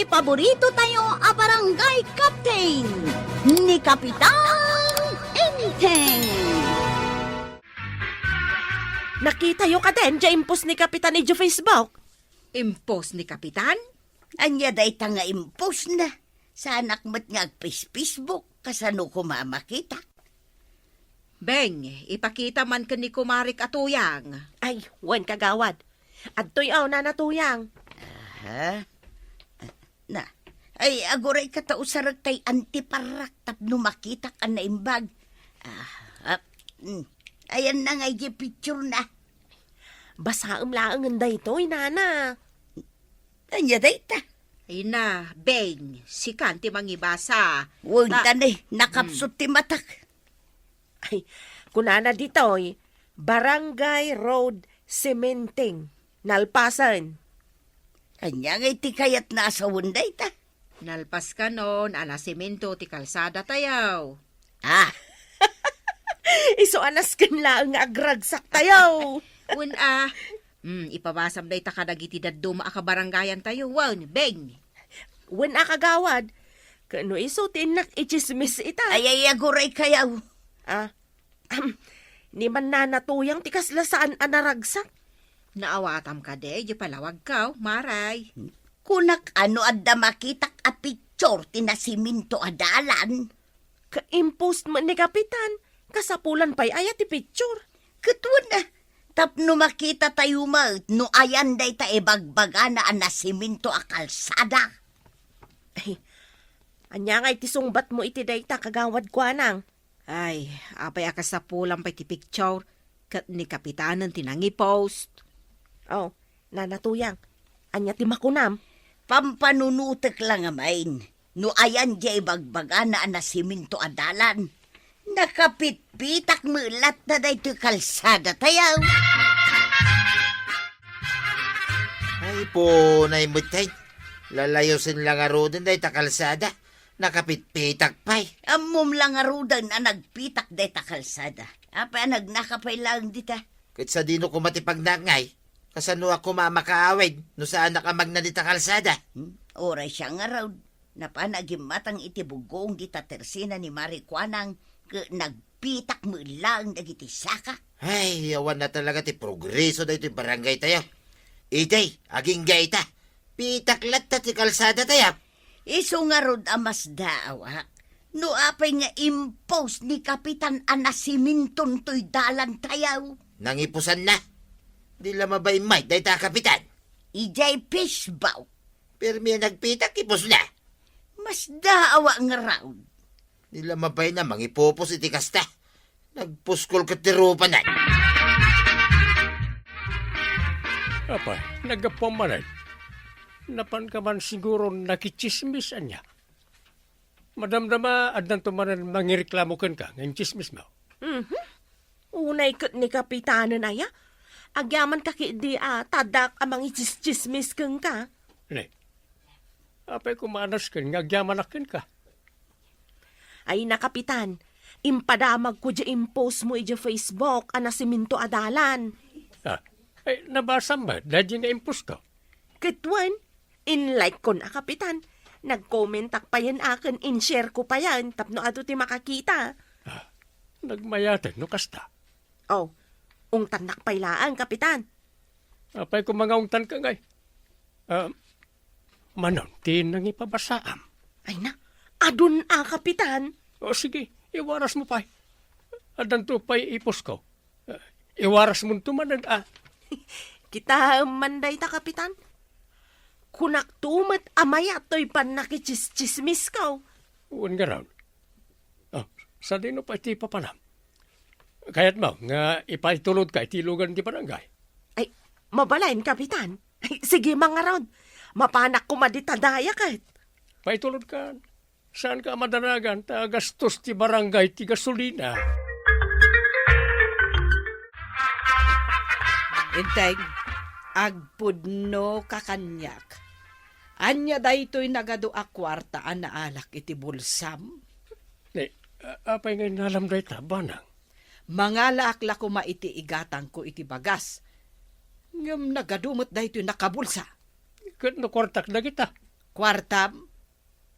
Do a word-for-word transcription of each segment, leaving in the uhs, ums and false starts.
Paborito tayo a barangay captain, ni Kapitan Enteng. Nakitayo ka den, diay impost ni Kapitan idiay Facebook? Impost ni Kapitan? Ania dayta nga impostna? Saanak met nga agpis-Facebook, kasano koma a makitak? Beng, ipakita man ken ni kumarik a Tuyang. Ay, wen, kagawad. Adtoy, aw, Nana Tuyang. Aha. Na, ay, aguray ka ta usarek tay antiparrak tapno makitak a naimbag. Ah, ah, mm. Ayanna nga idiay picture na. Basaem laengen daytoy, Nana. Ania dayta? Ay na, Beng, sikan ti mangibasa. Wen, ta- tani, nakapsut ti matak. Ay, kunana ditoy, Barangay Road Cementing, nalpasen. Ania ngay ti kayatna a sawen dayta? Nalpas kanon a nasemento ti kalsada tayo. Ah. Isu a nasken laeng nga agragsak tayo. Wen a. Hmm, ipabasam dayta kadagiti dadduma a kabarangayan tayo. Wen, Beng. Wen a, kagawad. Ken no isu ti innak itsismis ita. Ay, ay, aguray kayaw. Ah. Ni Nana Tuyang ti kasla saan a naragsak. Naawatam kadi, di palawag ka, maray. Kunak ano adda makitak a picture ti nasiminto a dalan? Ka-impost man ni Kapitan, kasapulan pay aya ti picture? Ket wen, ah, tapno makita tayo met no ayan dayta ibagbagana a nasiminto a kalsada. Ay, ania ngay ti sungbatmo iti dayta, Kagawad Kuanang? Ay, apay a kasapulan pay ti picture ket ni Kapitanen ti nangipost. Oh, Nana Tuyang, ania ti makunam? Pampanunotek la ngamin no ayan diay ibagbagana a nasiminto a dalan. Nakapitpitak met latta daytoy kalsada tayo. Ay, punay met, ay. Lalayosen la ngaruden dayta kalsada. Nakapitpitak pay. Ammom la ngaruden a nagpitak dayta kalsada. Apay a nagnaka pay laeng dita? Ket sadino koma ti pagnak ngay? Kasano a koma a makaawid no saanak a magna dita kalsada? Hmm? Uray siya ngarud, napan a gimmatang iti buggoong dita tersina ni Mari Kuanang ket nagpitak met laeng dagiti saka. Ay, awan na talaga ti progreso daytoy barangay tayo. Itay, agingga ita. Pitak latta ti kalsada tayo. Isu ngarud a masdaawak no apay nga impost ni Kapitan a nasiminton toy dalan tayo. Nangipusan na. Di la mabain met dayta a Kapitan. Idiay Facebook. Permi a nagpitak, ipusna. Masdaawak ngarud. Di la mabain a mangipupos iti kasta. Nagpuskol ket ti rupanan. Apay, naggapuam manen. Napanka man siguro nakitsismis, ania? Madamdama, addanto manen mangireklamo kenka nga intsismismo. Mhm. Unay ket ni Kapitanen aya? Agyamanka ketdi a tadak a mangitsistsismis kenka? Ne. Apay koma a nasken nga agyamanak kenka? Ay na, Kapitan, impadamagko diay impostmo idiay Facebook a nasiminto a dalan. Ah, ay, nabasam met daydiay nga imposto? Ket wen, in-like kon a, Kapitan. Nag-commentak payen a ken in-share ko payen tapno adu ti makakita. Ah, nagmayaten no kasta. Oh, ungtannak pay laeng, Kapitan. Apay koma nga ungtanka ngay? Ah, manon ti nangipabasaam? Ay na, adun a, Kapitan. O sige, iwarasmo pay. Addanto pay iposko. Ah, iwarasmonto manen a. Kitaem man dayta, Kapitan. Kunakto met a mayat toy pannakitsistsismisko. Wen ngarud. Ah, sadino pay ti papanam? Kayatmo nga ipaitulodka iti lugan ti barangay? Ay, mabalin, Kapitan. Ay, sige man ngarud. Mapanak koma dita daya ket. Paitulodkan. Saanka a madanagan ta gastos ti barangay ti gasolina. Enteng, agpudnoka kaniak. Ania daytoy nagadu a kuarta a naalak iti bulsam? Ni, a-, apay nga innalam dayta, Banang? Mangalaak la koma iti igatangko iti bagas. Ngem nagadu met daytoy nakabulsa. Ket no kuartak dagita? Kuartam?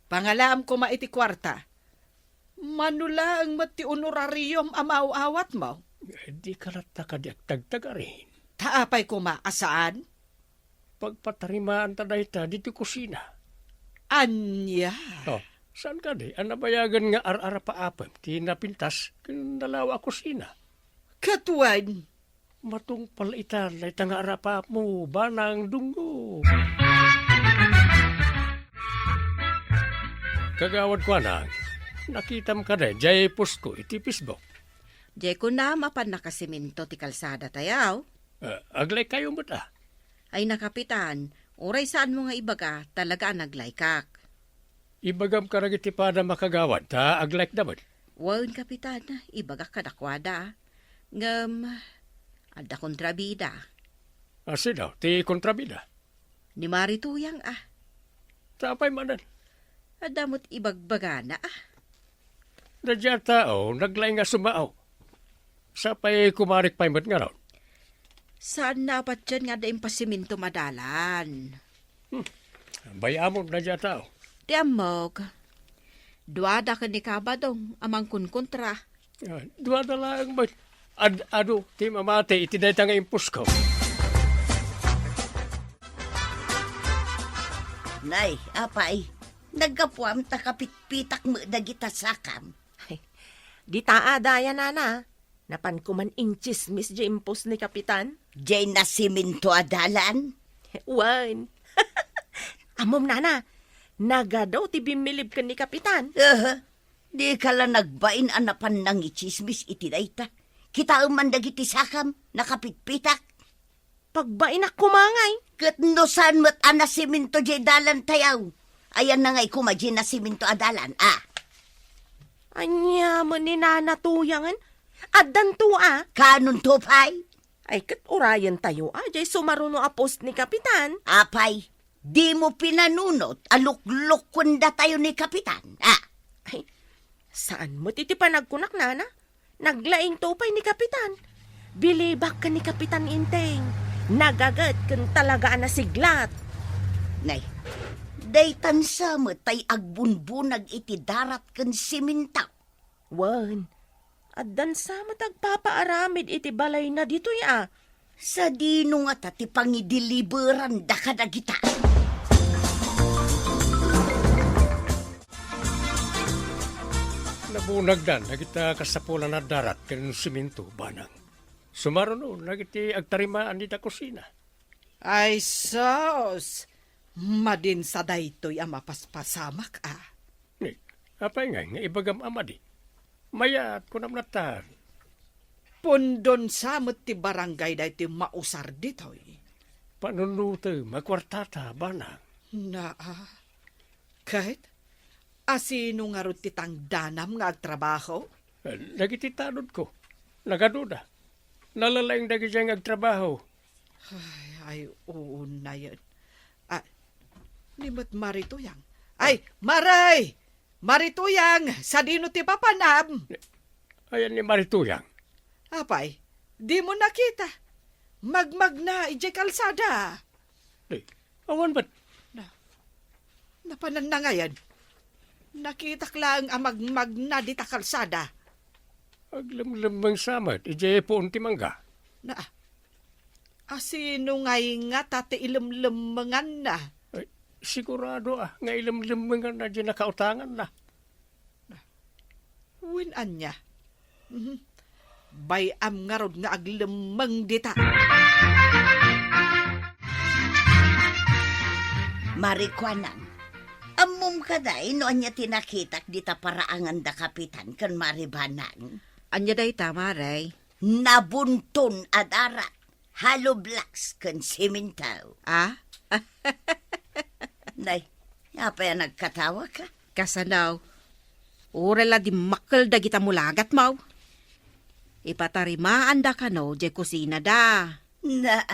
Pangalaam koma iti kuarta. Mano laeng met ti honorarium a maaw-awatmo? Dika latta kadi agtagtagarin. Ta apay koma a saan? Pagpatarimaanta dayta ditoy kusina. Ania? Oh, saan kadi a nabayagen nga ar-arapaapem ti napintas ken nalawa a kusina? Ket wen, matungpal itan dayta nga arapaapmo, Banang Dungo. Kagawad Kuanang, nakitam kadi jay post ko iti Facebook? Jay kunam a pannakasiminto ti kalsada tayaw. Ah, aglaykkayo met a? Ay na, Kapitan, uray saanmo nga ibaga, talaga a naglaykak. Ibagam kadagiti padam a kagawad ta aglaykda met. Wen, Kapitan, ibagak kadakuada. Ngem, adda kontrabida. Ah, sino ti kontrabida? Ni Mari Tuyang, ah. Ta apay manen? Adda met ibagbagana, ah. Daydiay a tao, naglaing nga sumao. Sapay kumarik pay met ngarud. Saanna a patien nga adda impasimintom a dalan. Hmm. Bay-amon daydiay a tao. Ti ammok, duada ken ni Kabadong a mangkunkontra. Ah, duada laeng met. Ad-adu ti mamati iti dayta nga imposko. Nay, apay, naggapuam ta kapitpitak met dagita sakam. Ay, dita a daya, nana. Napanko man intsismis jay impos ni Kapitan. Jay nasiminto a dalan? Wen. Ammom, nana, nagadu ti bimmilib ken ni Kapitan. Aha. Dika la nagbain a napan nangitsismis iti dayta. Kitaem man dagiti sakam, nakapitpitak. Pagbainak koma ngay. Ket no saan met a nasiminto jay dalan tayaw, ayanna ngay koma jay nasiminto a dalan, a? Ania met ni Nana Tuyangen? Addanto a? Kaanonto pay? Ay, ket urayentayo a jay sumaruno a post ni Kapitan. Apay, dimo pinanunot a luklukkuendatayo ni Kapitan, a? Ay, saan met iti panagkunak, nana. Naglaingto pay ni Kapitan. Bilibak ken ni Kapitan Inteng. Nagaget ken talaga a nasiglat. Nay, daytan sa met tay agbunbunag iti darat ken siminto. Wen, addan sa met agpapaaramid iti balayna ditoy a. Sadino ngata ti pangideliberanda kadagita? Nabunagdan dagita kasapulan a darat ken siminto, Banang. Sumaruno dagiti agtarimaan dita kusina. Ay sus! Madin sa daytoy a mapaspasamak a. Ni, apay ngay nga ibagam a madi? Mayat, kunam latta. Pundon sa met ti barangay daytoy mausar ditoy. Panunutem a kuartata, Banang. Naa. Ket, asino ngarud ti tangdanam nga agtrabaho? Dagiti tanodko. Nagaduda. Nalalaing dagidiay nga agtrabaho. Ay, ay, unay. Ah, ni met Mari Tuyang. Ay, Mari! Mari Tuyang, sadino ti papanam? Ayan ni Mari Tuyang. Apay, dimo nakita? Magmagna idiay kalsada. Di, awan met. Na, napananna ngay? Nakitak laeng a magmagna dita kalsada. Aglemlemmeng sa met idiay puon ti mangga. Na, asino ngay ngata ti ilemlemmenganna? Ay, sigurado a nga ilemlemmenganna diay nakautanganna. Wen ania? Mhm. Bay-am ngarud nga aglemmeng dita. Mari Kuanang, ammom kadi no ania ti nakitak dita paraangan da Kapitan ken Mari Banang? Ania dayta, Mari? Nabunton a darat. Hollow blocks ken siminto. Ah? Nay, apay a nagkatawaka? Kasano? Uray la dimmakkel dagita mulagatmo. Ipatarimaanda kano diay kusinada. Na,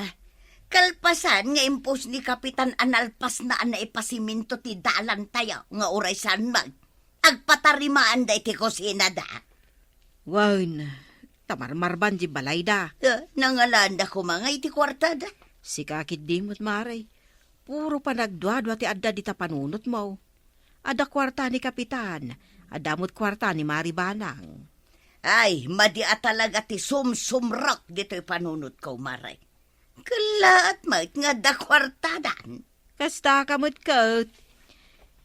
kalpasan nga impos ni Kapitan a nalpasna a naipasiminto ti dalantayo nga uray saan met agpatarimaanda iti kusinada. Wen, ta marmarban diay balayda. Ah, nangalaanda koma nga iti kuartada. Sika ketdi met, Mari. Puro panagduadua ti adda dita panunotmo. Adda kuarta ni Kapitan, adda met kuarta ni Mari Banang. Ay, madi a talaga ti sumsumrek ditoy panunotko, Mare. Kellaat met nga adda kuartadan. Kasta ka met ket.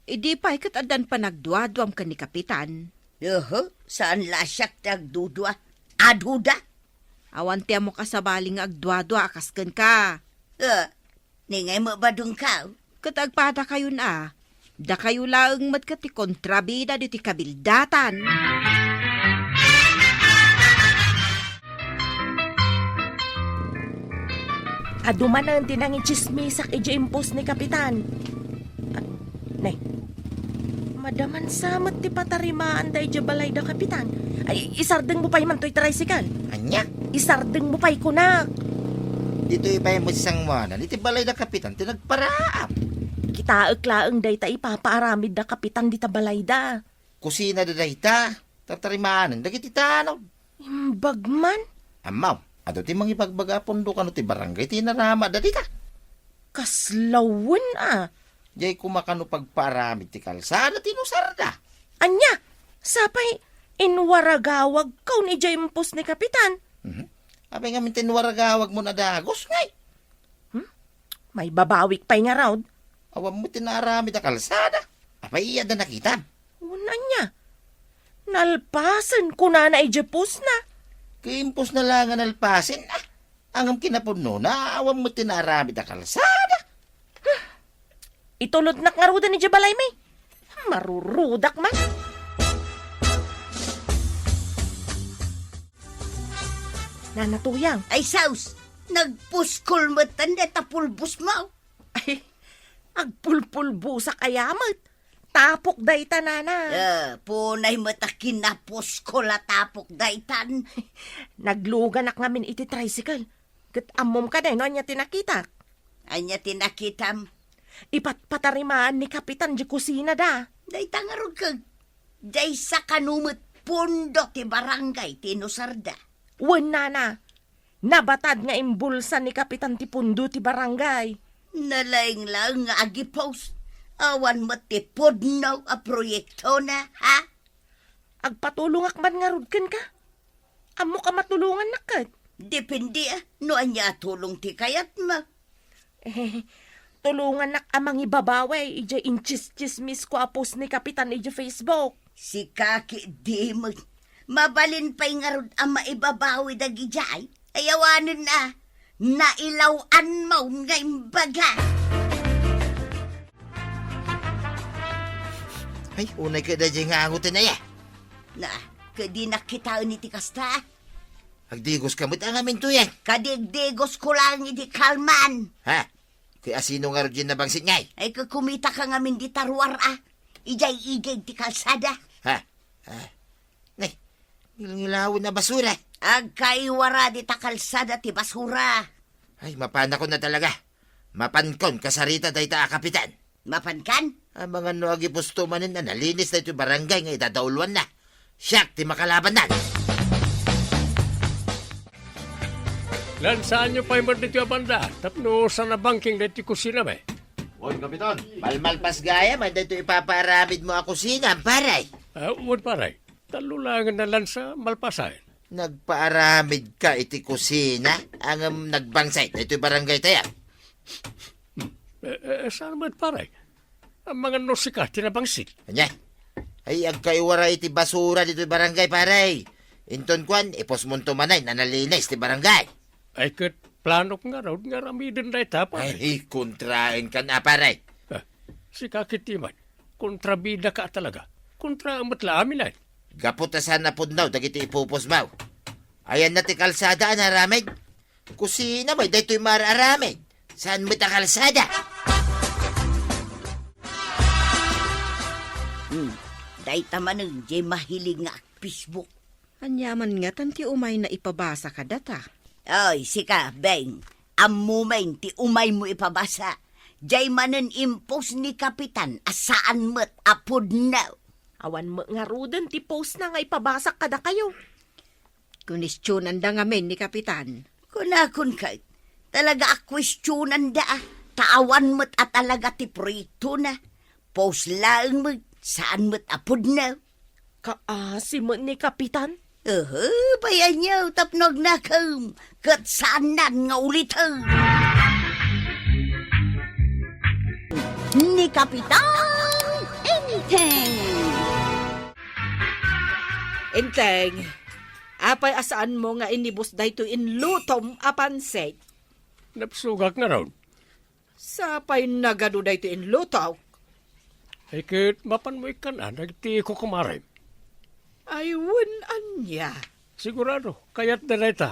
Idi pay ket addan panagduaduam ken ni Kapitan. Uhu, saan la siak ti agdudua. Aduda. Awan ti ammok a sabali nga agduadua a kas kenka. Eh, ni ngay met badengka? Ket agpadakayon a, dakayo laeng met ket ti kontrabida ditoy kabildatan. Adu manen ti nangitsismisak idiay impos ni Kapitan. Ah, nay, madaman sa met ti patarimaanda idiay balay da Kapitan. Ay, isardengmo pay man toy tricycle. Ania? Isardengmo pay kunak. Ditoy pay met sangoanan iti balay da Kapitan ti nagparaam. Kitaek laeng dayta ipapaaramid da Kapitan dita balay da. Kusina da dayta. Tartarimanen dagiti tanod. Imbag man? Ammo, adu ti mangibagbaga a pundo kano ti barangay ti inarama da dita. Kaslawen a. Jay koma kano pagpaaramid ti kalsada ti inusarda. Ania? Sapay, inwaragawagkaon idiay impos ni Kapitan. Mhm. Apay ngamin ti inwaragawagmo a dagus, ngay? Hmm? Maibabawik pay ngarud. Awan mo ti naaramid a kalsada. Apay iya da nakitam? Wen ania? Nalpasen, kunana idiay posna. Ket impos na la nga nalpasen, ah. Ngem kinapudnona, awan met ti naaramid a kalsada. Itulodnak ngaruden idiay balaymi. Marurudak man. Nana Tuyang. Ay, sus! Nagpuskol met tan deta pulbosmo. Ay, agpulpulbosak aya met. Tapok dayta, nana. Eh, punay met a kinapuskol a tapok daytan. Nagluganak ngamin iti tricycle. Ket ammom kadi no ania ti nakitak? Ania ti nakitam? Ipatpatarimaan ni Kapitan di kusina da. Dayta ngarud ket, daysa kano met pundo ti barangay ti inusarda. Wen, nana. Nabatad nga imbulsa ni Kapitan ti pundo ti barangay. Nalaing laeng nga agipos. Awan met ti pudno a proyektona, ha? Agpatulongak man ngarud kenka. Ammok a matulongannak ket. Depende, ah, no ania a tulong ti kayatmo. Eh, tulongannak a mangibabawi idiay intsistsismisko a post ni Kapitan idiay Facebook. Sika ketdi met. Mabalin pay ngarud a maibabawi dagidiay. Ay awanen a, nailaw-anmo nga imbaga. Ay, unay ket daydiay nga angoten aya. Na, ket dinak kitaen iti kasta. Agdigoska met a ngamin, Tuyang. Kadigdigosko laeng iti kalman. Ha? Ket asino ngarud diay nabangsit ngay? Ay, ket kumitaka ngamin dita ruar a. Idiay igid ti kalsada. Ha? Ah. Nay, ngilngilawen a basura. Agkaiwara dita kalsada ti basura. Ay, mapanakon a talaga. Mapankon kasarita dayta a kapitan. Mapankan? Amangan no agipusto manen a nalinis daytoy barangay nga idadauluanna. Siak ti makalabanna. Lansaanyo pay met ditoy a banda tapno saan a bangking daytoy kusinami. Wen, Kapitan. Malmalpas gayam daytoy ipapaaramidmo a kusina, pare. Ah, wen, pare. Tallo laengen a lansa, malpasen. Nagpaaramidka iti kusina, ngem nagbangsit daytoy barangay tayo. Eh, eh, saan met, pare? Amangan no sika ti nabangsit. Ania? Ay, agkaiwara iti basura ditoy barangay, pare. Inton kuan, ipusmonto manen a nalinis ti barangay. Ay, ket planok ngarud nga aramiden dayta, pare. Ay, kontraenkan a, pare. Ah, sika ketdi man, kontrabidaka a talaga. Kontra met la amin, ay. Gapu ta saan a pudno dagiti ipupusmo. Ayanna ti kalsada a naaramid. Kusina met daytoy maar-aramid. Saan met a kalsada? Hmm, dayta manen diay mahilig nga ag-Facebook. Aniaman ngatan ti umayna ipabasa kadata? Oy, sika, Beng. Ammomen ti umaymo ipabasa. Diay manen impos ni Kapitan a saan met a pudno. Awan met ngaruden ti postna nga ipabasak kadakayo. Kunestionanda ngamin ni Kapitan. Kunakon ket, talaga a kuestionanda, ah. ta awan met a talaga ti pritona. Pause laeng met, saan met a pudno. Kaasi met ni Kapitan? Ehe, payanyo tapno agnakem, ket saannan nga uliten. Ni Kapitan Enteng. Enteng, apay a saanmo nga inibus daytoy inlutom a pansit? Nabsogak ngarud. Sapay nagadu daytoy inlutok. Ay, ket mapanmo ikkan-an dagiti kukumarem? Ay, wen ania? Sigurado, kayatda dayta.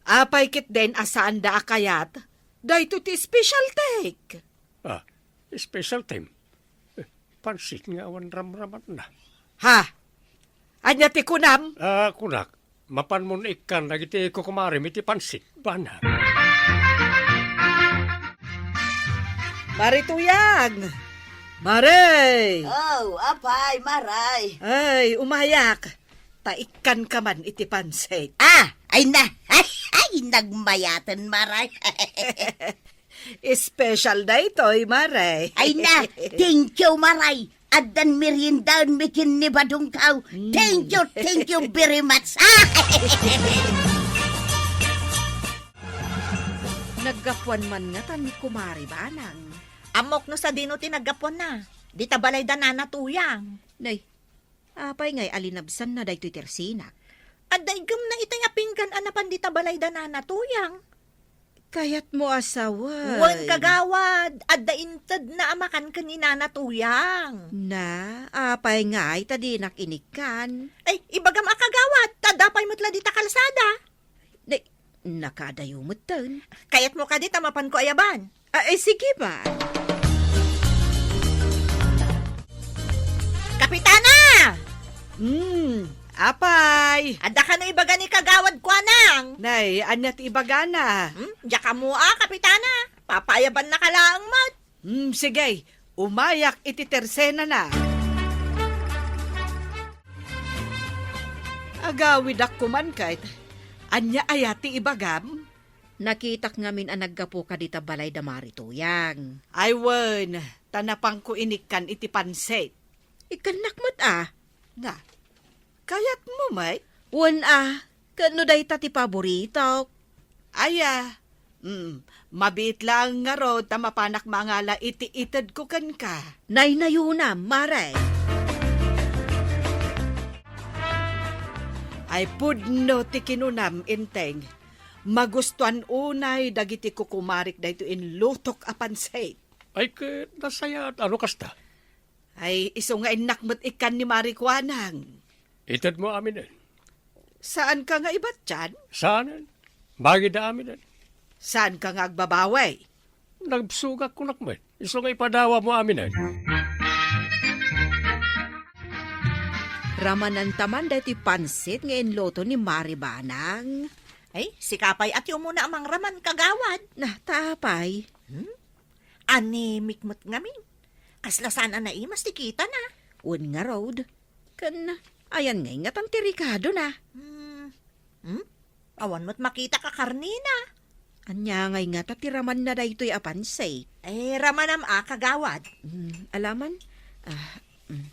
Apay ketdin a saanda a kayat? Daytoy ti specialtek. Ah, specialtem? Eh, pansit nga awan ramramatna. Ha? Ania ti kunam? Ah, kunak, mapanmon ikkan dagiti kukumarem iti pansit, bana. Mari Tuyang! Mari! Oh, apay, Maray. Ay, umayak. Ta ikkanka man iti pansit. Ah, ay na. Ay, ay, nagmayaten, Maray. Special daytoy, Maray. Ay na, thank you, Maray. Addan meriendaenmi ken ni Badongkaw. Mm. Thank you, thank you very much. Naggapuan man ngata ni Kumari Banang. Ammok no sadino ti naggapuanna. Dita balay da Nana Tuyang. Nay, apay ngay a linabsanna daytoy tersinak? Adda iggemna itay a pinggan a napan dita balay da Nana Tuyang. Kayatmo a sawen. Wen, kagawad, adda intedna a makan ken ni Nana Tuyang. Na, apay ngay ta dinak inikkan? Ay, ibagam a kagawad, ta adda pay met la dita kalsada. Nay, nakadayo metten. Kayatmo kadi ta mapanko ayaban? Ah, eh, sige ba? Kapitana! Hmm, apay? Adda kano ibaga ni kagawad kuanang? Nay, ania ti ibagana? Hmm, diak ammo a, Kapitana. Papaayabannaka laeng met. Hmm, sige. Umayak iti tersenana. Agawidak koman ket. Ania aya ti ibagam? Nakitak ngamin a naggapuka dita balay da Mari Tuyang. Ay wen, ta napanko inikkan iti pansit. Ikkannak met a. Na, kayatmo met? Wen a, ket no dayta ti paboritok. Aya, mm, mabiit laeng ngarud ta mapanak mangala iti itedko kenka. Naynayonam, Mare. Ay pudno ti kinunam, Enteng. Magustuan unay dagiti kukumarik daytoy inlutok a pansit. Ay, ket nasayaat a no kasta. Ay, isu nga innak met ikkan ni Mari Kuanang. Itedmo aminen. Saanka nga ibatyan? Saanen. Bagida aminen. Saanka nga agbabawi? Nagsugak kunak met. Isu nga ipadawamo aminen. Ramananta man daytoy pansit nga inluto ni Mari Banang. Ay, sika pay a ti umuna a mangraman, kagawad. Na, ta apay? Hmm? Anemic met ngamin. Kasla saan a naimas ti kitana. Wen ngarud. Ken, ayan ngay ngatan ti rekadona? Hmm. Hmm? Awan met makitak a karnina. Ania ngay ngata ti ramanna daytoy a pansit? Eh, ramanam a, kagawad. Hmm, alaman? Ah, hmm.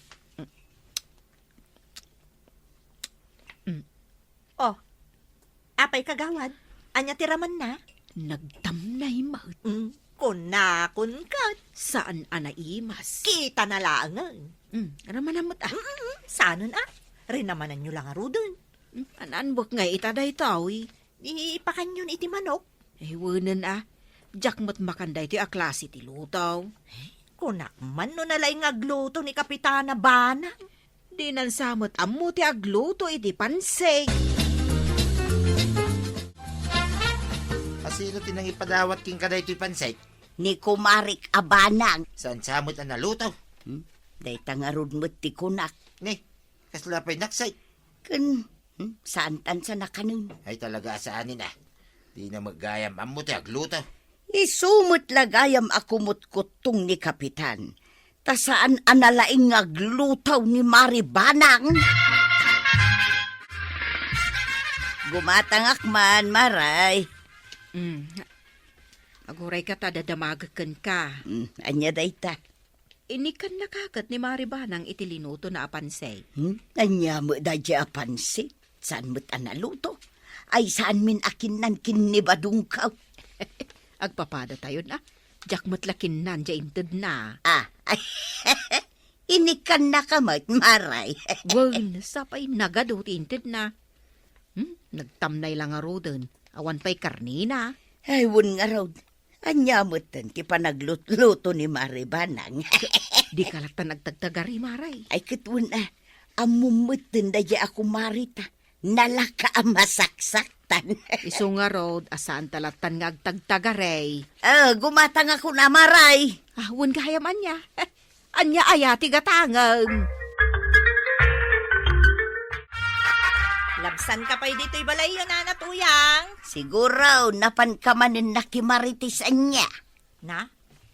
Hmm. Oh, apay, kagawad? Ania ti ramanna? Nagtamnay met. Mm, kunakon ket. Saan a naimas. Kitana laengen. Mm, ramanam met a. Mm, mm, mm. Sanen a? Rinamananyo la ngaruden. Mm, ananbek nga ita daytoy. Ipakanyon iti manok. Eh, wenen a. Diak met makan daytoy a klase ti luto. Kunak man no nalaing nga agluto ni Kapitana Banang. Dinan sa met ammo ti agluto iti pansit. A sino ti nangipadawat kenka daytoy pansit? Ni kumarik a Banang. Saan sa met a naluto? Hmm? Dayta ngarud met ti kunak. Ni, kasla pay naksit? Ken, hmm, saan tan sa nakanen? Ay talaga a saanen a. Dina met gayam ammo ti agluto. Isu met la gayam a kumutkuttong ni Kapitan. Ta saan a nalaing nga agluto ni Mari Banang. Gumatangak man, Maray. Mm. Aguray ka ta dadamagek kenka. Hmm, ania dayta? Inikkanna ka ket ni Mari Banang iti linutona a pansit. Hmm? Ania met daydiay a pansit? Saan met a naluto? Ay, saanmin a kinnan ken ni Badongko? Agpapadatayon a. Diak met la kinnan diay intedna. Ah, inikkannaka met, Maray. Wen, sapay nagadu ti intedna. Hmm? Nagtamnay la ngaruden. Awan pay karnina. Ay, wen ngarud. Ania metten ti panaglutluto ni Mari Banang? Dika latta nagtagtagari, Maray. Ay, ket wen a, ammom metten daydiay a kumarita. Nalaka a masaksaktan. Isu ngarud a saanta lattan nga agtagtagari. Ah, gumatangakon a, Maray. Ah, wen gayam ania? Ania aya ti gatangem? Labsanka pay ditoy balayyo, Nana Tuyang? Siguro, napanka manen nakimarites ania. Na?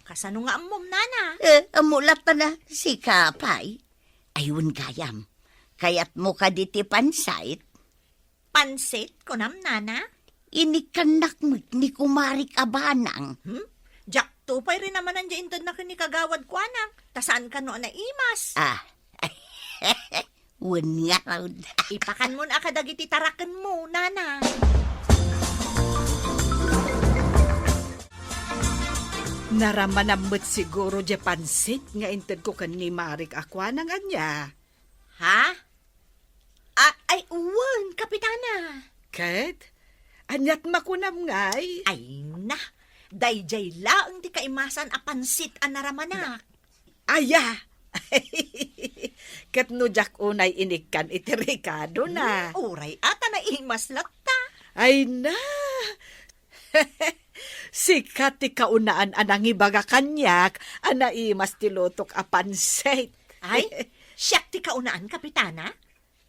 Kasano nga ammom, Nana? Eh, ammo latta na, sika pay. Ay, wen gayam. Kayatmo kadi ti pansit? Pansit, kunam, Nana? Inikkannak met ni kumarik a Banang. Hmm? Diak to pay rinamanan diay intedna ken ni Kagawad Kuanang, ta saan kano a naimas. Ah, wen ngarud. Ipakanmon a kadagiti tarakenmo, Nana. Naramanam met siguro diay pansit nga intedko ken ni Marik a Kuanang, ania? Ha? A-, ay, wen, Kapitana. Ket? Aniat makunam ngay? Ay na, daydiay laeng ti kaimasan a pansit a naramanak. Aya! Ket no diak unay inikkan iti rekadona. Hmm, uray a ta naimas latta. Ay na! Sika ti kaunaan a nangibaga kaniak a naimas ti lutok a pansit. Ay, siak ti kaunaan, Kapitana?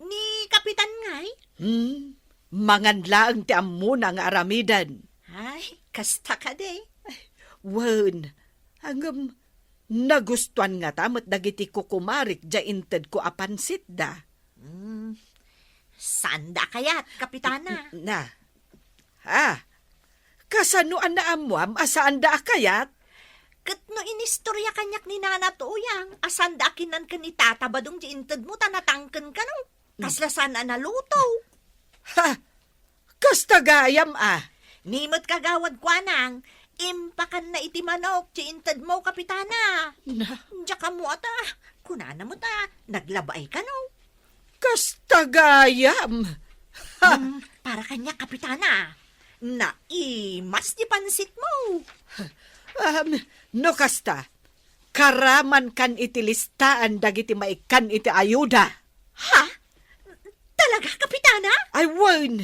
Ni Kapitan ngay? Hmm, mangan laeng ti ammona nga aramiden. Ay, kasta kadi. Wen, ngem nagustuan ngata met dagiti kukumarik diay intedko a pansitda. Hmm, saanda a kayat, Kapitana. Na. Ha? Kasano a naammoam a saanda a kayat? Ket no inistorya kaniak ni Nana Tuyang a saanda a kinnan ken ni Tata Badong diay intedmo ta natangken kano, kasla saan a naluto. Ha? Kasta gayam a. Ni met Kagawad Kuanang, impakanna iti manok diay intedmo, Kapitana. Na? Diak ammo a ta, kunana met a naglabaay kano. Kasta gayam. Ha? Hmm, para kaniak, Kapitana. Naimas ti pansitmo. Um, no kasta, karamankan iti listaan dagiti maikkan iti ayuda. Ha? Talaga, Kapitana? Ay, wen.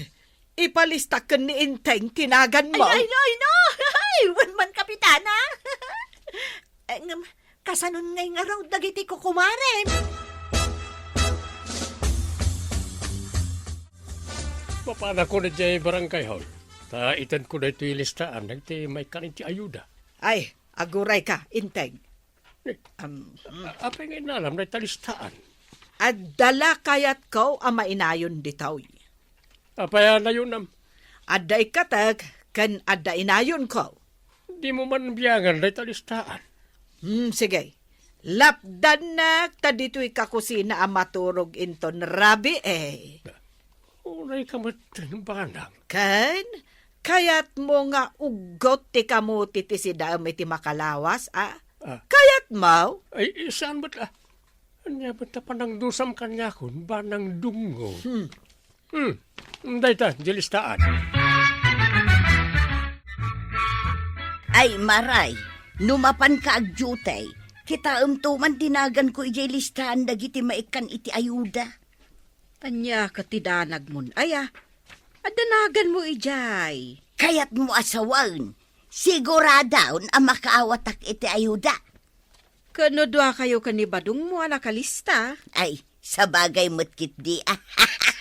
Ipalistak ken ni Inteng ti naganmo. Ay, ay, no, ay, no. Ay, wen man, Kapitana. Eh, ngem, kasanon ngay ngarud dagiti kukumarem? Mapanakon idiay barangay hall. Ta itedko daytoy listaan dagiti maikkan iti ayuda. Ay, agurayka, Inteng. Ni, am, a-, apay nga inalam dayta listaan? Adda la kayatko a mainayon ditoy. Apay a nayonam? Adda ikkatek ken adda inayonko. Dimo man biangan dayta listaan? Hmm, sige. Lapdannak ta ditoy ka kusina a maturog inton rabii. Unay ka met, Banang. Ken, kayatmo nga uggot ti kamuti ti sidaem iti makalawas, a? Ah. Kayatmo? Ay, saan met, ah? Ania met ta panangdusam kaniakon, Banang Dungo? Hmm. Hmm. Dayta, di listaan. Ay, Maray, no mapanka agdiutay, kitaemto man ti naganko idiay listaan dagiti maikkan iti ayuda. Ania ket ti danagmon, aya? Adda naganmo idiay. Kayatmo a sawen, siguradaon a makaawatak iti ayuda. Ket no duakayo ken ni Badongmo a nakalista? Ay, sabagay met ketdi.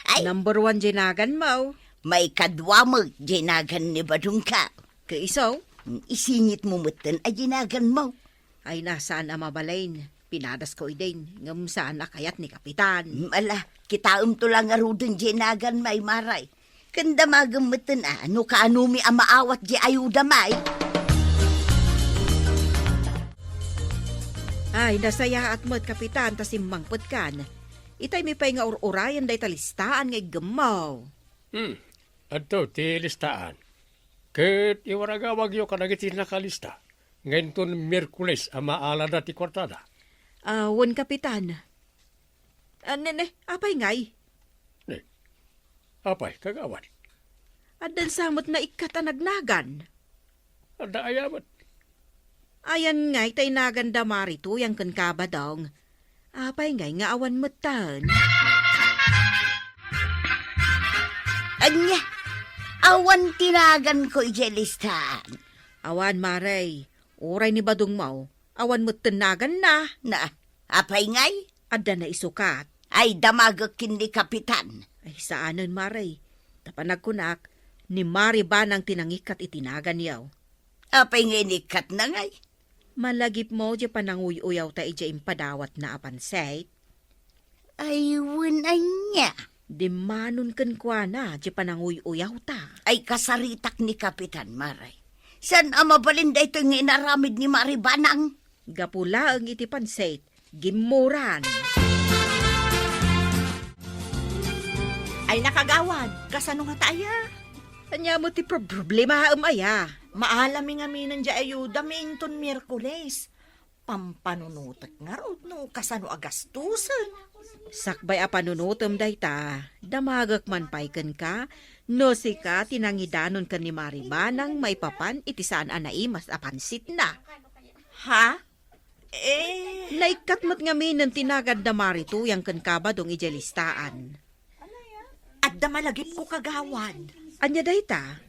Ay. Number one diay naganmo. Maikadua met diay nagan ni Badongko. Ket isu? Isingitmo metten a diay naganmo. Ay, na, saan a mabalin. Pinadasko idin, ngem saan a kayat ni Kapitan. Mm, ala, kitaemto la ngaruden diay naganmi, Maray. Ken damagem metten a, no kaanomi a maawat diay ayudami. Ay, nasayaat met, Kapitan, ta simmangpetkan. Itaymi pay nga ur-urayen dayta listaan nga iggemmo. Hmm, adto ti listaan. Ket iwaragawagyo kadagiti nakalista nga inton Miyerkules a maalada ti kuartada. Ah, wen, Kapitan. Ah, ne, ne, apay ngay? Ne, apay, kagawad? Addan sa met naikkat a nagnagan. Adda aya met? Ayan ngay ta inaganda Mari Tuyang ken Kabadong. Apay ngay nga awan metten? Ania, awan ti naganko idiay listaan. Awan, Mare. Uray ni Badongmo, awan metten naganna. Na, apay ngay? Adda naisukat. Ay, damagek ken ni Kapitan. Ay, saanen, Mare. Ta panagkunak, ni Mari Banang ti nangikkat iti naganyo. Apay nga inikkatna ngay? Malagipmo diay pananguy-uyawta idiay impadawatna a pansit. Ay, wen ania? Dimmanon kenkuana diay pananguy-uyawta. Ay, kasaritak ni Kapitan, Mare. Saan a mabalin daytoy nga inaramid ni Mari Banang? Gapu laeng iti pansit, gimmuran. Ay, nakagawad, kasano ngata aya? Ania met ti prob-, problemaem aya? Maalami ngaminen diay ayudami inton Miyerkules. Pampanunotek ngarud no kasano a gastusen. Sakbay a panunotem dayta, damagek man pay kenka, no sika ti nangidanon ken ni Mari Banang maipapan iti saan a naimas a pansitna. Ha? Eh? Naikkat met ngaminen ti naganna Mari Tuyang ken Kabadong idiay listaan. Adda malagipko, kagawad. Ania dayta?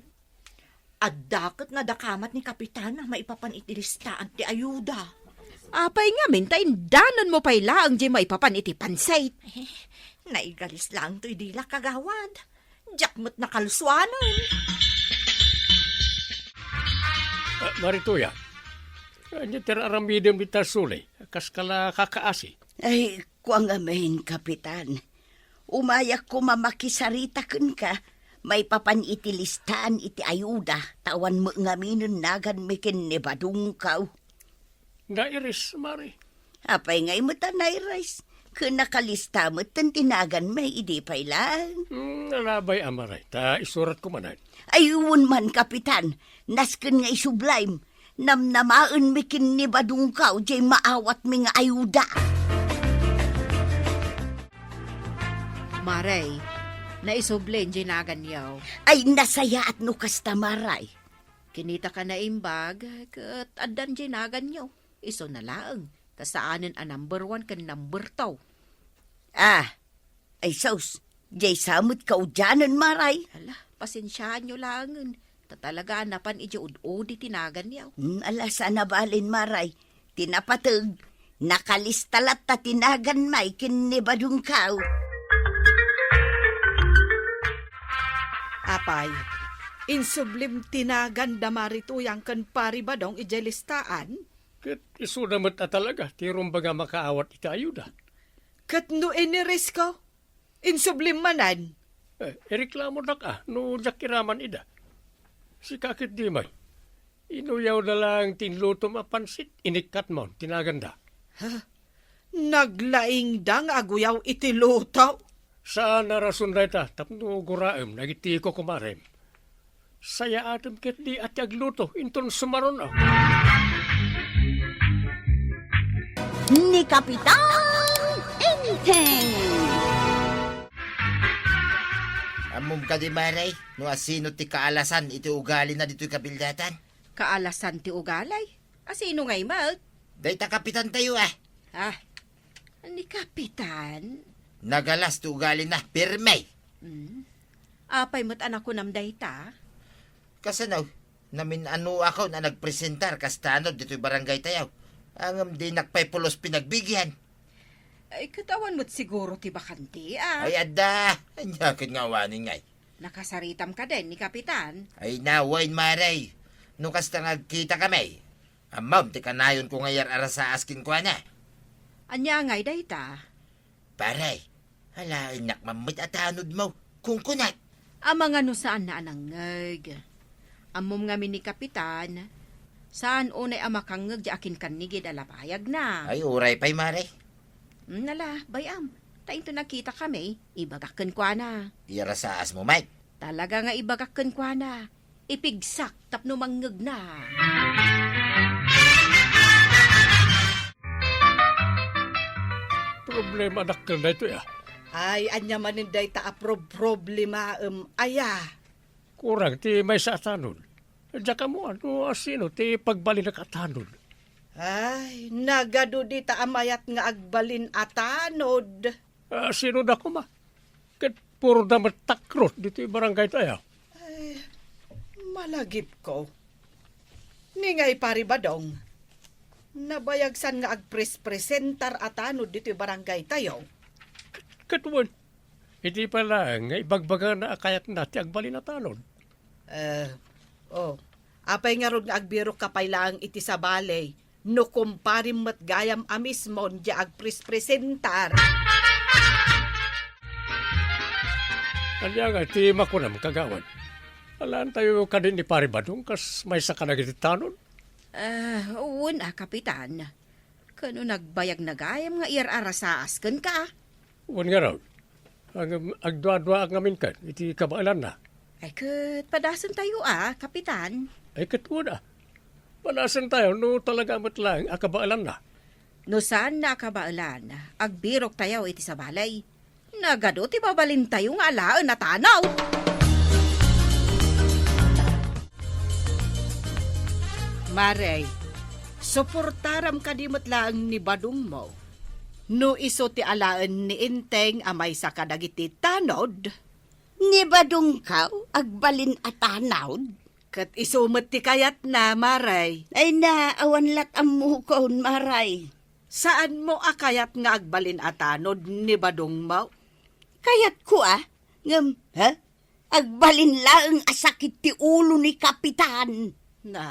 Adda ket nadakamat ni Kapitan a maipapan iti listaan ti ayuda. Apay ngamin ta indanonmo pay laeng diay maipapan iti pansit? Eh, naigalis laeng toy dila, kagawad. Diak met nakalsuanen. Ah, Mari Tuyang, ania ti ar-aramidem dita suli? Kaskala kakaasi? Ay, kua ngamin, Kapitan. Umayak koma makisarita kenka maipapan iti listaan iti ayuda, ta awan met ngaminen naganmi ken ni Badongko. Nairis, Mari. Apay ngay met a nairis? Ken nakalista metten ti naganmi idi pay laeng. Hmm, alabay a, Mari, ta isuratko manen. Ay, wen man, Kapitan, nasken nga isublim. Namnamaenmi ken ni Badongko diay maawatmi nga ayuda. Mare, naisubli diay naganyo. Ay, nasayaat no kasta, Mare. Kinitaka naimbag, ket addan diay naganyo. Isuna laeng, ta saanen a number one ken number two. Ah, ay sus, diay sa met kaudianen, Mare. Ala, pasensiaanyo laengen. Ta talaga a napan idiay ud-udi ti naganyo. Hmm, ala, saan a balin, Mare. Ti napateg, nakalista latta ti naganmi ken ni Badongko. Apay, insublim ti nagan da Mari Tuyang ken Pari Badong idiay listaan? Ket isuda met a talaga ti rumbeng a makaawat iti ayuda. Ket no inirisko, insublim manen. Eh, ireklamodak a no diak iraman ida. Sika ket di met. Inuyawda laeng ti inlutom a pansit, inikkatmon ti naganda. Ha? Naglaingda nga aguyaw iti luto? Saan a rason dayta tapno guraem dagiti kukumarem. Sayaatem ketdi a ti agluto inton sumaruno. Ni Kapitan Enteng. Ammom kadi, Mare, no asino ti kaalasan iti ugalina ditoy kabildatan? Kaalasan ti ugali? Asino ngay met? Dayta kapitan tayo, ah. Ah, ni Kapitan? Nagalas ti ugalina, pirme. Hmm. Apay met a nakunam dayta? Kasano? Namin-anoakon a nagpresentar kasta no ditoy barangay tayo. Ngem dinak pay pulos pinagbigian. Ay, ket awan met siguro ti bakante, ah. Ay, adda. Ania ket nga awanen ngay? Nakasaritam kaden ni Kapitan? Ay, na, wen, Mare. No kasta nga agkitakami, ammom ti kanayonko nga iyar-arasaas kenkuana. Ania ngay dayta? Pare, alaennak man met a tanodmo, kunkunak. Amangan no saanna a nangngeg. Ammom ngamin ni Kapitan, Saan unay a makangngeg diay akinkannigid a labayagna. Ay, uray pay, Mare. Mm, ala, bay-am. Ta into nagkitakami, ibagak kenkuana. Iyarasaasmo, Mike. Talaga nga ibagak kenkuana. Ipigsak tapno mangngegna. Problema dakkel daytoy, a. Ay, ania manen dayta a prob-, problemaem, aya? Kurang ti maysa a tanod. Diak ammoan no asino ti pagbalinak a tanod. Ay, nagadu dita a mayat nga agbalin a tanod. A, sino da koma? Ket puro da met takrot ditoy barangay tayo. Ay, malagipko. Ni ngay Pari Badong, nabayagsan nga agprespresentar a tanod ditoy barangay tayo. Ket wen, idi pay laeng nga ibagbagana a kayatna ti agbalin a tanod. Eh, oh, apay ngarud nga agbirok ka pay laeng iti sabali no kumparim met gayam a mismo diay agprespresentar? Ania nga ti makunam, kagawad? Alaentayo kadi ni Pari Badong kas maysa kadagiti tanod? Ah, wen a, Kapitan. Kano nagbayagna gayam nga iyar-arasaas kenka? Wen ngarud. Ngem agduaduaak ngamin ken iti kabaelanna. Ay, ket padasentayo a, Kapitan. Ay, ket wen a. Padasentayo no talaga met laeng a kabaelanna. No saanna a kabaelan, agbiroktayo iti sabali. Nagadu ti mabalintayo nga alaen a tanod. Mare, suportaram kadi met laeng ni Badongmo no isu ti alaen ni Enteng a maysa kadagiti tanod? Ni Badongko agbalin a tanod? Ket isu met ti kayatna, Mare. Ay na, awan lat ammokon, Mare. Saanmo a kayat nga agbalin a tanod ni Badongmo? Kayatko a, ngem, ha? Agbalin laeng a sakit ti ulo ni Kapitan. Na,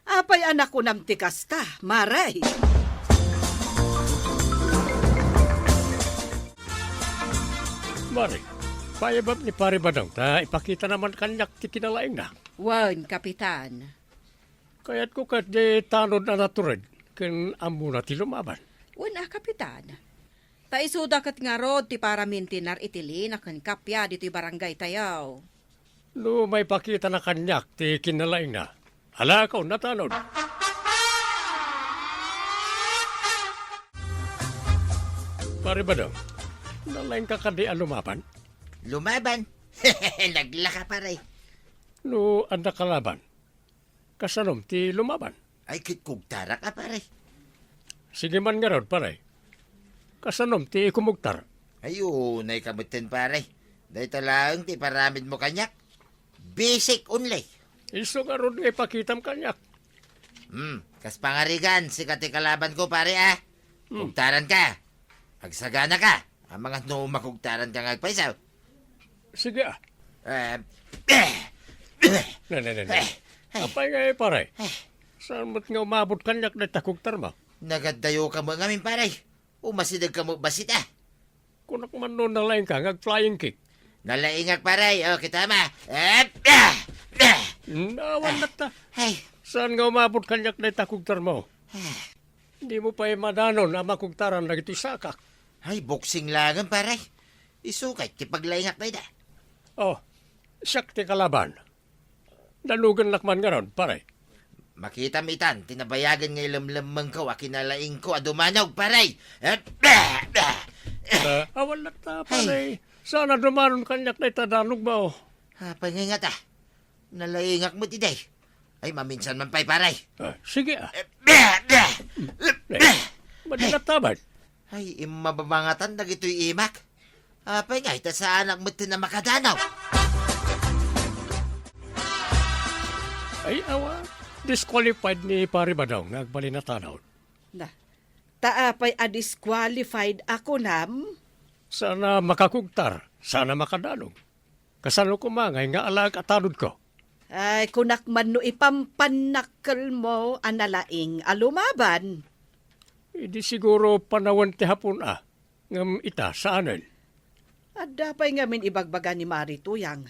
apay a nakunam ti kasta, Mare? Mare, paibab ni Pare Badong ta ipakitana man kaniak ti kinalaingna. Wen, Kapitan. Kayatko ket diay tanod a natured ken ammona ti lumaban. Wen a, Kapitan. Ta isuda ket ngarud ti paramintinar iti lina ken kappia ditoy barangaytayo. No maipakitana kaniak ti kinalaingna, alakon a tanod. Pare Badong, nalaingka kadi a lumaban? Lumaban? Naglaka, pare. No adda kalaban, kasanom ti lumaban? Ay, ket kugtarak a, pare. Sige man ngarud, pare. Kasanom ti kumugtar? Ay, unayka metten, pare. Dayta laeng ti iparamidmo kaniak. Basic only. Isu ngarud nga ipakitam kaniak. Hmm, kas pangarigan, sika ti kalabanko, pare, a. Hmm. Kugtaranka. Agsaganaka. Amangan no makugtaranka nga agpayso. Sige, a. Eh, Ne, ne, ne, ne. Eh, eh. Apay ngay, pare? Eh. Saan met nga umabot kaniak dayta kugtarmo? Nagaddayoka met ngamin, pare. Umasidegka met bassit, a. Kunak man no nalaingka nga ag-flying kick. Nalaingak, pare. O, kitam, a. Eh, ah, ah. Hmm, awan latta. Ay. Saan nga umabot kaniak dayta kugtarmo? Ah. Dimo pay madanon a makugtaran dagitoy sakak. Ay, boxing laengen, pare. Isu kay ti paglaingak dayta. O, siak ti kalaban. Danugennak man ngarud, pare. Makitam itan ti nabayagen nga ilemlemmengko a kinalaingko a dumanog, pare. Eh, bah, bah. Eh, awan latta, pare. Ay. Saan a dumanon kaniak dayta danogmo? Apay ngay ngata? Nalaingak met idi. Ay, maminsan man pay, pare. Ah, sige, a. Eh, bah, bah. Eh, madi latta man. Ay, immababangatan dagitoy imak. Apay ngay ta saanak metten a makadanaw? Ay, awa, disqualified ni Pare Badong nga agbalin a tanod. Na, ta apay a disqualified a kunam? Saan a makakugtar, saan a makadanog. Kasano koma ngay nga alaek a tanodko? Ay, kunak man no ipampannakkelmo a nalaing a lumaban. Idi siguro panawen ti hapon a, ngem ita, saanen. Adda pay ngamin ibagbaga ni Mari Tuyang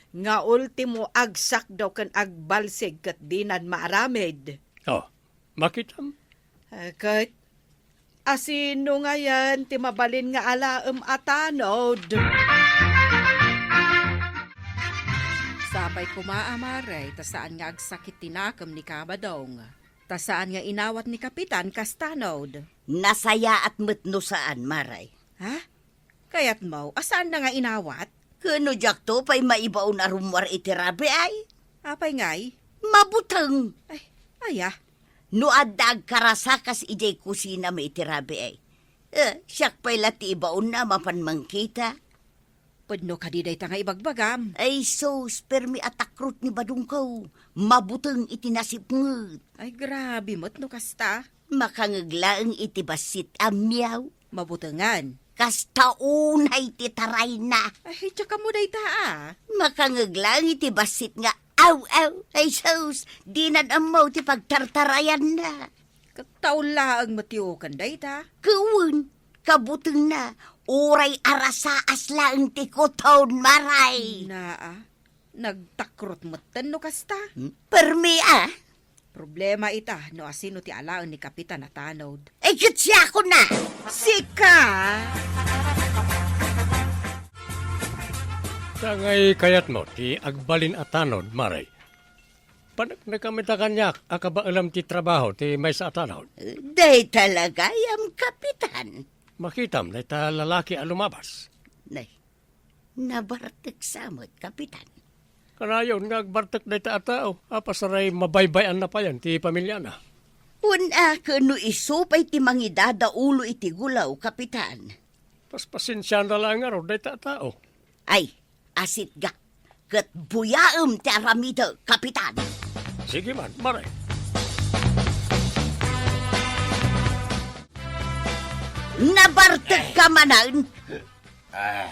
nga ultimo agsakdaw ken agbalsig ket dinan maaramid. Oh, makitam? Eh, ket asino ngayen ti mabalin nga alaem a tanod? Sapay koma a Mare, ta saan nga agsakit ti nakem ni Kabadong. Ta saan nga inawat ni Kapitan kas tanod. Nasayaat met no saan, Mare. Ha? Kayatmo a saanna nga inawat? Ken no diakto pay maibaon a rummuar iti rabii? Apay ngay? Mabuteng. Ay, aya. No adda agkarasa kas idiay kusinam iti rabii, eh, siak pay la ti ibaonna a mapan mangkita. Pudno kadi dayta nga ibagbagam? Ay sus, permi a takrot ni badongko. Mabuteng iti nasipnget. Ay, grabe met no kasta. Makangeg laeng iti bassit a miyaw. Mabutengan. Kasta unay ti tarayna. Ay, diak ammo dayta, a. Makangeg laeng iti bassit nga aw, aw. Ay sus, dinan ammo ti pagtartarayanna. Ket taon laeng met ti uken dayta. Ket wen, kabutengna, uray arasaas laeng ti kuton, Mare. Naa, nagtakrot metten no kasta. Hmm? Permi, a. Problema ita no asino ti alaen ni Kapitan a tanod. Ay, ket siakon a! Sika! Sangay kayatmo ti agbalin a tanod, Mare. Paneknekam ita kaniak a kabaelam ti trabaho ti maysa a tanod. Dayta la gayam, Kapitan. Makitam dayta lalaki a lumabas. Nay, nabartek sa met, Kapitan. Kanayon nga agbartek dayta a tao, apay sa uray mabaybay-anna payen ti pamiliana. Wen a, ket no isu pay ti mangidadaulo iti gulaw, Kapitan. Paspasensiana laeng ngarud dayta a tao. Ay, asitgak, ket buyaem ti aramidek, Kapitan. Sige man, Mare. Nabartekka manen? Ah,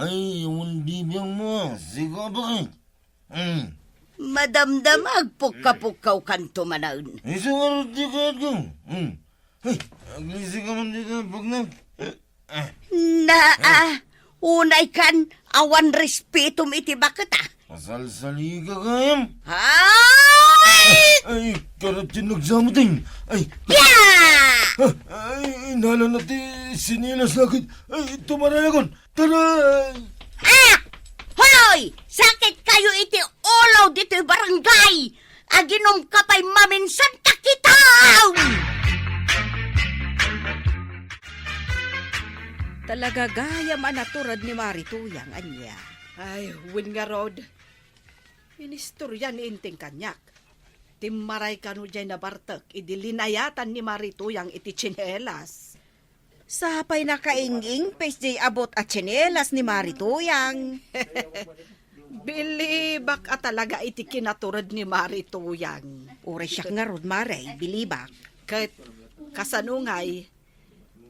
ay, awan bibiangmo, sika bakit? Hmm. Madamdama, agpukkapukkawkanto manen. Isu ngarud ti kayatko. Hmm. Ay, aglisi ka man dita, bagnak. Naa, unay kan, awan respetom iti baket, a. Masalsalika gayam. Ay! Ay, karap ti nagsamuteng. Ay. Ya! Ah, ay, inala na ti sinilas nakit. Ay, tumaray akon. Taray! Ah! Hoy! Sakit kayo iti ulo ditoy barangay! Aginom ka pay maminsan, kakitaw! Talaga gayam a natured ni Mari Tuyang, ania? Ay, wen ngarud. Inistorya ni Inting kaniak. Timmaray kano jay nabartek idi linayatan ni Mari Tuyang iti tsinelas. Sapay nakaing-ingpis jay abut a tsinelas ni Mari Tuyang. Bilibak a talaga iti kinatured ni Mari Tuyang. Uray siak ngarud, Mare, bilibak. Ket kasano ngay,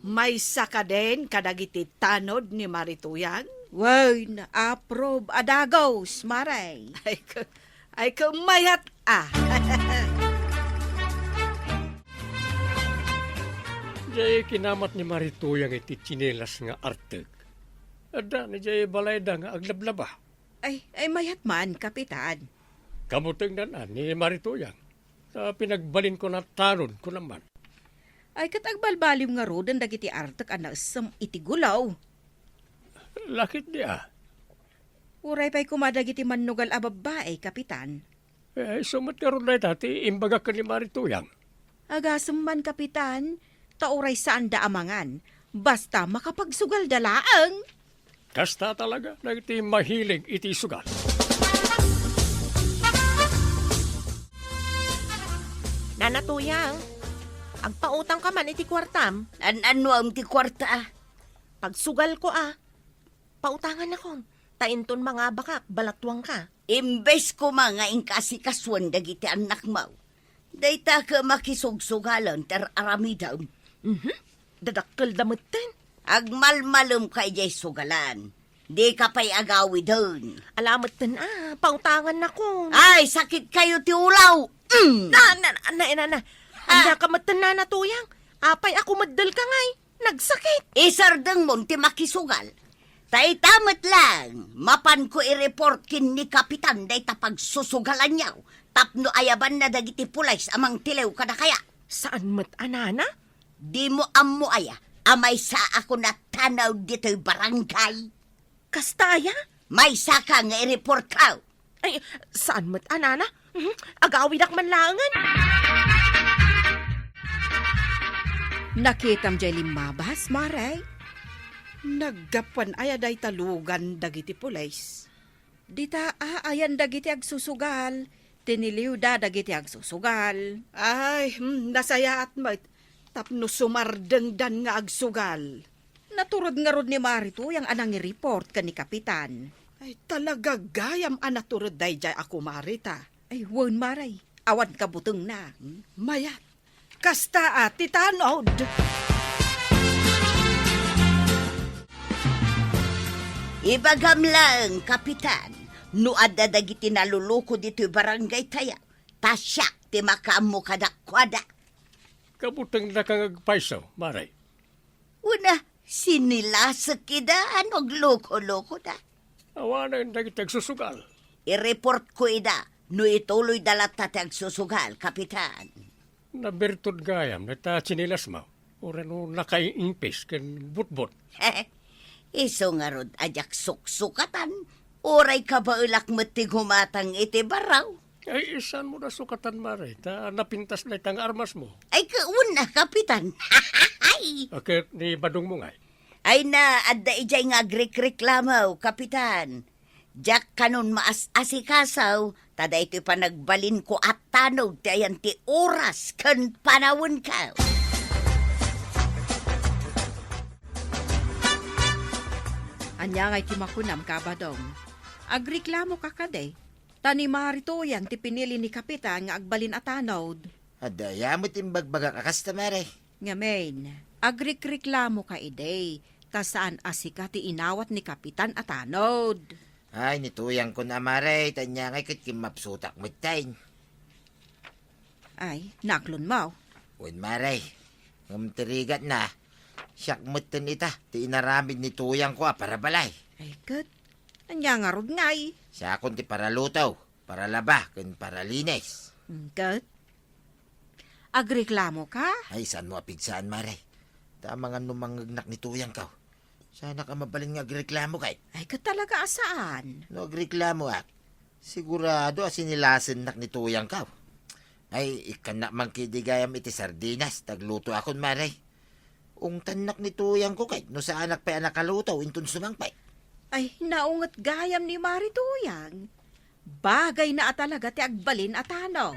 maysa kadin kadagiti tanod ni Mari Tuyang? Wen, approve a dagus, Mare. Ay, ka-, ay, kamayat, a. Jay kinamat ni Mari Tuyang iti tsinelas nga artek. Adda ni jay balayda nga aglablaba. Ay, ay, mayat man, Kapitan. Kamutengnan a ni Mari Tuyang. Ta pinagbalinko na tanod, kunam man. Ay, ket agbalbaliw ngaruden dagiti artek a naessem iti gulaw. Lakit di a. Uray pay koma dagiti mannugal a babbai, Kapitan. Eh, isu met ngarud dayta ti imbagak ken ni Mari Tuyang. Agasem man, Kapitan, ta uray saanda a mangan, basta makapagsugalda laeng. Kasta talaga dagiti mahilig iti sugal. Nana Tuyang, agpautang ka man iti kuartam. An-annuam ti kuarta, a? Pagsugalko, a. Pautangannakon, ta inton mangabakak, balatuangka. Imbes koma nga inka asikasuan dagiti annakmo, dayta ket makisugsugalen ti ar-aramidem. Mhm. Dadakkelda metten. Agmalmalemka idiay sugalan. Dika pay agawiden. Ala metten a, pautangannakon. Ay, sakit kayo ti ulaw. Mm. Na, na, na, na, na. Ah. Ania ka metten, Nana Tuyang? Apay a kumeddel ka ngay? Nagsakit. Isardengmon ti makisugal. Ta ita met laeng, mapanko i-report ken ni Kapitan dayta pagsusugalanyo tapno ayabanna dagiti pulis a mangtiliw kadakayo. Saan met a nana? Dimo ammo aya a maysaakon a tanaw ditoy barangay? Kasta aya? Maysaka nga i-reportko. Ay, saan met a nana? Mhm, agawidak man laengen. Nakitam jay limmabas, Mare? Naggapuan aya dayta lugan dagiti pulis? Dita aayan dagiti agsusugal, tiniliwda dagiti agsusugal. Ay, hmm, nasayaat met tapno sumardengdan nga agsugal. Naturod ngarud ni Mari Tuyang a nangi-report ken ni Kapitan. Ay, talaga gayam a naturod daydiay a kumari ta. Ay, wen, Mare, awan kabutengna. Hmm? Mayat. Kasta a ti tanod. Ibagam laeng, Kapitan, no adda dagiti naluluko ditoy barangay tayo, ta siak ti makaammo kadakuada. Kabutengdaka nga agpayso, Mare. Una, sinilasek ida no agluko-lukoda. Awanen dagiti agsusugal. I-reportko ida no ituloyda latta ti agsusugal, Kapitan. Nabirtud gayam dayta tsinelasmo, uray no nakaimpis ken butbot. Isu ngarud a diak suksukatan, uray kabaelak met ti gumatang iti barraw. Ay, saanmo da sukatan, Mare, ta napintas dayta nga armasmo. Ay, kauna, Kapitan. Ay! A, ket ni badongmo ngay? Ay na, adda idiay nga agrikreklamo, Kapitan. Diak kanon maas-asikaso, ta daytoy panagbalinko a tanod ti ayan ti oras ken panawenko. Ania ngay ti makunam, Kabadong? Agreklamoka kadi? Ta ni Mari Tuyang ti pinili ni Kapitan nga agbalin a tanod. Adda aya met imbagbagak a kasta, Mare? Ngamin, agrikreklamoka idi, ta saan a sika ti inawat ni Kapitan a tanod. Ay, ni Tuyangkon a, Mare, ta ania ngay ket kimmapsutak metten. Ay, naklonmo. Wen, Mare, ngem ti rigatna, siak metten ita ti inaramid ni Tuyangko a parabalay. Ay, ket, ania ngarud ngay? Siakon ti paraluto, paralaba, ken paralinis. Ket? Agreklamoka? Ay, saanmo a pigsaan, Mare? Ta amangan no mangngegnak ni Tuyangko. Saanak a mabalin nga agreklamo ket? Ay, ket talaga a saan. No agreklamoak, sigurado a sinilasennak ni Tuyangko. Ay, ikkannak man ketdi gayam iti sardinas, ta aglutoakon, Mare. Ungtannak ni Tuyangko ket no saanak pay a nakaluto, inton sumangpet. Ay, naunget gayam ni Mari Tuyang. Bagayna a talaga ti agbalin a tanod.